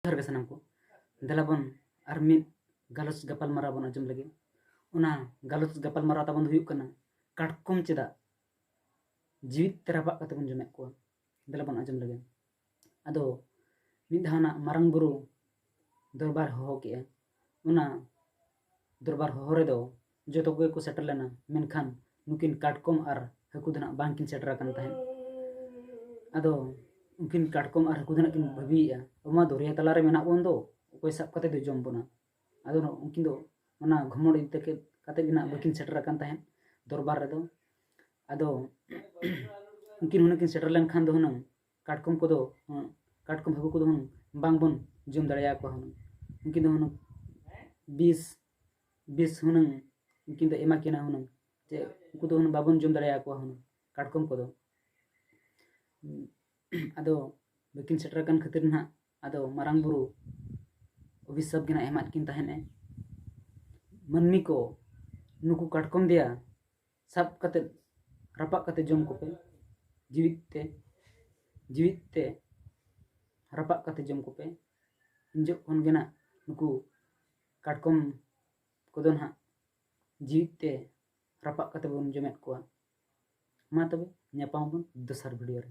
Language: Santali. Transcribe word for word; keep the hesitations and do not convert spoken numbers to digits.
ᱡᱚᱦᱟᱨ ᱜᱮ ᱥᱟᱱᱟᱢ ᱠᱚ᱾ ᱫᱮᱞᱟ ᱵᱚᱱ ᱟᱨ ᱢᱤᱫ ᱜᱟᱞᱚᱪ ᱜᱟᱯᱟᱞᱢᱟᱨᱟᱣ ᱵᱚᱱ ᱟᱸᱡᱚᱢ ᱞᱮᱜᱮ᱾ ᱚᱱᱟ ᱜᱟᱞᱚᱪ ᱜᱟᱯᱟᱞᱢᱟᱨᱟᱣ ᱛᱟᱵᱚᱱ ᱫᱚ ᱦᱩᱭᱩᱜ ᱠᱟᱱᱟ, ᱠᱟᱴᱠᱚᱢ ᱪᱮᱫᱟᱜ ᱡᱤᱣᱤᱫ ᱛᱮ ᱨᱟᱯᱟᱜ ᱠᱟᱛᱮ ᱵᱚᱱ ᱡᱚᱢᱮᱫ ᱠᱚᱣᱟ᱾ ᱫᱮᱞᱟ ᱵᱚᱱ ᱟᱸᱡᱚᱢ ᱞᱮᱜᱮ᱾ ᱟᱫᱚ ᱢᱤᱫ ᱫᱷᱟᱣ ᱱᱟᱜ ᱢᱟᱨᱟᱝ ᱵᱩᱨᱩ ᱫᱚᱨᱵᱟᱨ ᱦᱚᱦᱚ ᱠᱮᱜᱼᱟ᱾ ᱚᱱᱟ ᱫᱚᱨᱵᱟᱨ ᱦᱚᱦᱚ ᱨᱮᱫᱚ ᱡᱚᱛᱚ ᱠᱚᱜᱮ ᱠᱚ ᱥᱮᱴᱮᱨ ᱞᱮᱱᱟ, ᱢᱮᱱᱠᱷᱟᱱ ᱱᱩᱠᱤᱱ ᱠᱟᱴᱠᱚᱢ ᱟᱨ ᱦᱟᱹᱠᱩ ᱫᱚ ᱱᱟᱜ ᱵᱟᱝᱠᱤᱱ ᱥᱮᱴᱮᱨ ᱟᱠᱟᱱ ᱛᱟᱦᱮᱸᱫ᱾ ᱟᱫᱚ ᱩᱱᱠᱤᱱ ᱠᱟᱴᱠᱚᱢ ᱟᱨ ᱦᱟᱹᱠᱩ ᱫᱚ ᱱᱟᱜ ᱠᱤᱱ ᱵᱷᱟᱹᱵᱤᱭᱮᱫᱼᱟ, ᱟᱵᱚ ᱢᱟ ᱫᱚᱨᱭᱟ ᱛᱟᱞᱟᱨᱮ ᱢᱮᱱᱟᱜ ᱵᱚᱱ ᱫᱚ, ᱚᱠᱚᱭ ᱥᱟᱵ ᱠᱟᱛᱮ ᱫᱚ ᱡᱚᱢ ᱵᱚᱱᱟ? ᱟᱫᱚ ᱩᱱᱠᱤᱱ ᱫᱚ ᱚᱱᱟ ᱜᱷᱚᱢᱚᱲ ᱤᱫᱤ ᱠᱟᱛᱮ ᱠᱟᱛᱮ ᱜᱮ ᱱᱟᱜ ᱵᱟᱹᱠᱤᱱ ᱥᱮᱴᱮᱨ ᱟᱠᱟᱱ ᱛᱟᱦᱮᱸᱫ ᱫᱚᱨᱵᱟᱨ ᱨᱮᱫᱚ᱾ ᱟᱫᱚ ᱩᱱᱠᱤᱱ ᱦᱩᱱᱟᱹᱝ ᱠᱤᱱ ᱥᱮᱴᱮᱨ ᱞᱮᱱᱠᱷᱟᱱ ᱫᱚ ᱦᱩᱱᱟᱹᱝ ᱠᱟᱴᱠᱚᱢ ᱠᱚᱫᱚ, ᱠᱟᱴᱠᱚᱢ ᱦᱟᱹᱠᱩ ᱠᱚᱫᱚ ᱦᱩᱱᱟᱹᱝ ᱵᱟᱝᱵᱚᱱ ᱡᱚᱢ ᱫᱟᱲᱮᱭᱟᱠᱚᱣᱟ ᱦᱩᱱᱟᱹᱝ᱾ ᱩᱱᱠᱤᱱ ᱫᱚ ᱦᱩᱱᱟᱹᱝ ᱵᱤᱥ, ᱵᱤᱥ ᱦᱩᱱᱟᱹᱝ ᱩᱱᱠᱤᱱ ᱫᱚ ᱮᱢᱟ ᱠᱤᱱᱟ ᱦᱩᱱᱟᱹᱝ, ᱡᱮ ᱩᱱᱠᱩ ᱫᱚ ᱦᱩᱱᱟᱹᱝ ᱵᱟᱵᱚᱱ ᱡᱚᱢ ᱫᱟᱲᱮᱭᱟᱠᱚᱣᱟ ᱦᱩᱱᱟᱹᱝ ᱠᱟᱴᱠᱚᱢ ᱠᱚᱫᱚ᱾ ᱟᱫᱚ ᱵᱟᱹᱠᱤᱱ ᱥᱮᱴᱮᱨ ᱟᱠᱟᱱ ᱠᱷᱟᱹᱛᱤᱨ ᱱᱟᱦᱟᱜ ᱟᱫᱚ ᱢᱟᱨᱟᱝ ᱵᱩᱨᱩ ᱚᱵᱷᱤᱥᱟᱯ ᱜᱮ ᱱᱟᱦᱟᱜ ᱮᱢᱟᱫ ᱠᱤᱱ ᱛᱟᱦᱮᱱ ᱮ, ᱢᱟᱹᱱᱢᱤ ᱠᱚ, ᱱᱩᱠᱩ ᱠᱟᱴᱠᱚᱢ ᱫᱮᱭᱟ ᱥᱟᱵ ᱠᱟᱛᱮ ᱨᱟᱯᱟᱜ ᱠᱟᱛᱮ ᱡᱚᱢ ᱠᱚᱯᱮ, ᱡᱤᱣᱤᱫ ᱛᱮ, ᱡᱤᱣᱤᱫ ᱛᱮ ᱨᱟᱯᱟᱜ ᱠᱟᱛᱮ ᱡᱚᱢ ᱠᱚᱯᱮ᱾ ᱩᱱ ᱡᱚᱠᱷᱚᱱ ᱜᱮ ᱱᱟᱦᱟᱜ ᱱᱩᱠᱩ ᱠᱟᱴᱠᱚᱢ ᱠᱚᱫᱚ ᱱᱟᱦᱟᱜ ᱡᱤᱣᱤᱫ ᱛᱮ ᱨᱟᱯᱟᱜ ᱠᱟᱛᱮ ᱵᱚᱱ ᱡᱚᱢᱮᱫ ᱠᱚᱣᱟ᱾ ᱢᱟ ᱛᱚᱵᱮ ᱧᱟᱯᱟᱢ ᱟᱵᱚᱱ ᱫᱚᱥᱟᱨ ᱵᱷᱤᱰᱤᱭᱳ ᱨᱮ᱾